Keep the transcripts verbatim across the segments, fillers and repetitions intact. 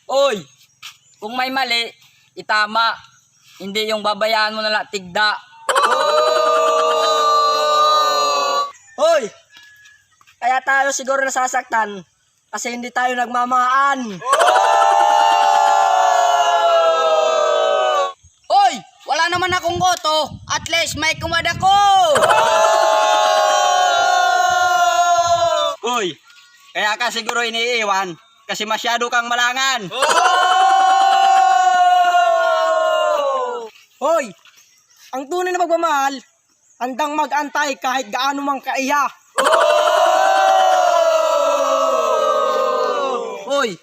Oy, kung may mali, itama. Hindi yung babayaan mo na lang tigda. Hoy! Kaya tayo siguro nasasaktan kasi hindi tayo nagmamahal. Hoy! Wala naman akong goto. At least may kumad ako. Hoy! Kaya ka siguro iniiwan kasi masyado kang malangan. Hoy! Ang tunay na pagmamahal, handang mag-antay kahit gaano mang kaiha. Hoy!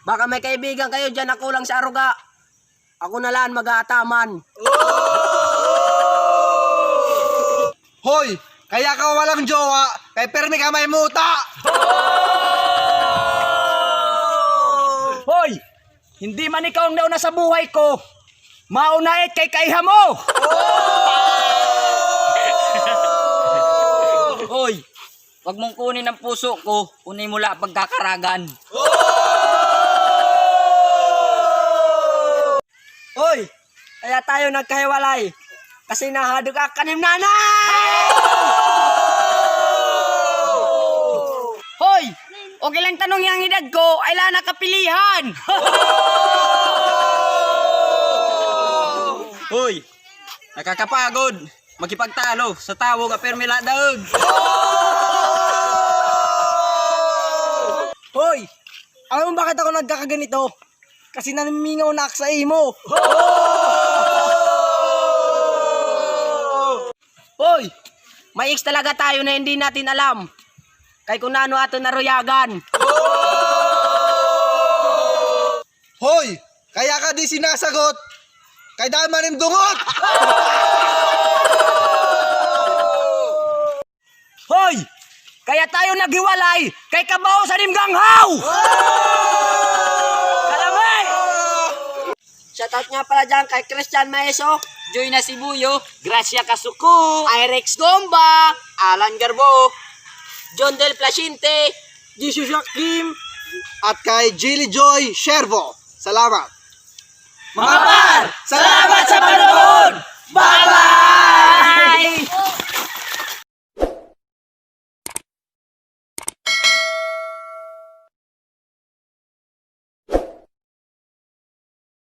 Baka may kaibigan kayo diyan na kulang sa aruga. Ako na lang mag-aataman. Hoy! Kaya ka walang jowa, kay permi ka may muta! Hoy! Hindi man ikaw ang nauna sa buhay ko, mauna it kay kaiha mo! Hoy! Wag mong kunin ang puso ko, kunin mo lang pagkakaragan. Hoy! Kaya tayo nagkahiwalay. Kasi nahadog ak kanim nanay! Hoy! Okay lang tanong yang edad ko, ay la nakapilihan! Hoy! Nakakapagod makipagtalo sa tawo nga permi la daog. Hoy! Alam mo bakit ako nagkakaganito? Kasi nanimingaw na ak sa imo. Hoy! May ex talaga tayo na hindi natin alam. Kay kung ano ato naruyagan. Hoy! Kaya ka di sinasagot? Kay daan man im dungot! Hoy! Kaya tayo naghiwalay kay kabaho sa nim ganghaw! Kalami! Shoutout nga pala dyan kay Christian Maeso, Joy Nasibuyo, Gracia Kasuko, Irex Gomba, Alan Garbo, John Del Placiente, Jesus Joaquim, at kay Jilly Joy Shervo. Salamat. Mga par, salamat sa panonood! Bye-bye!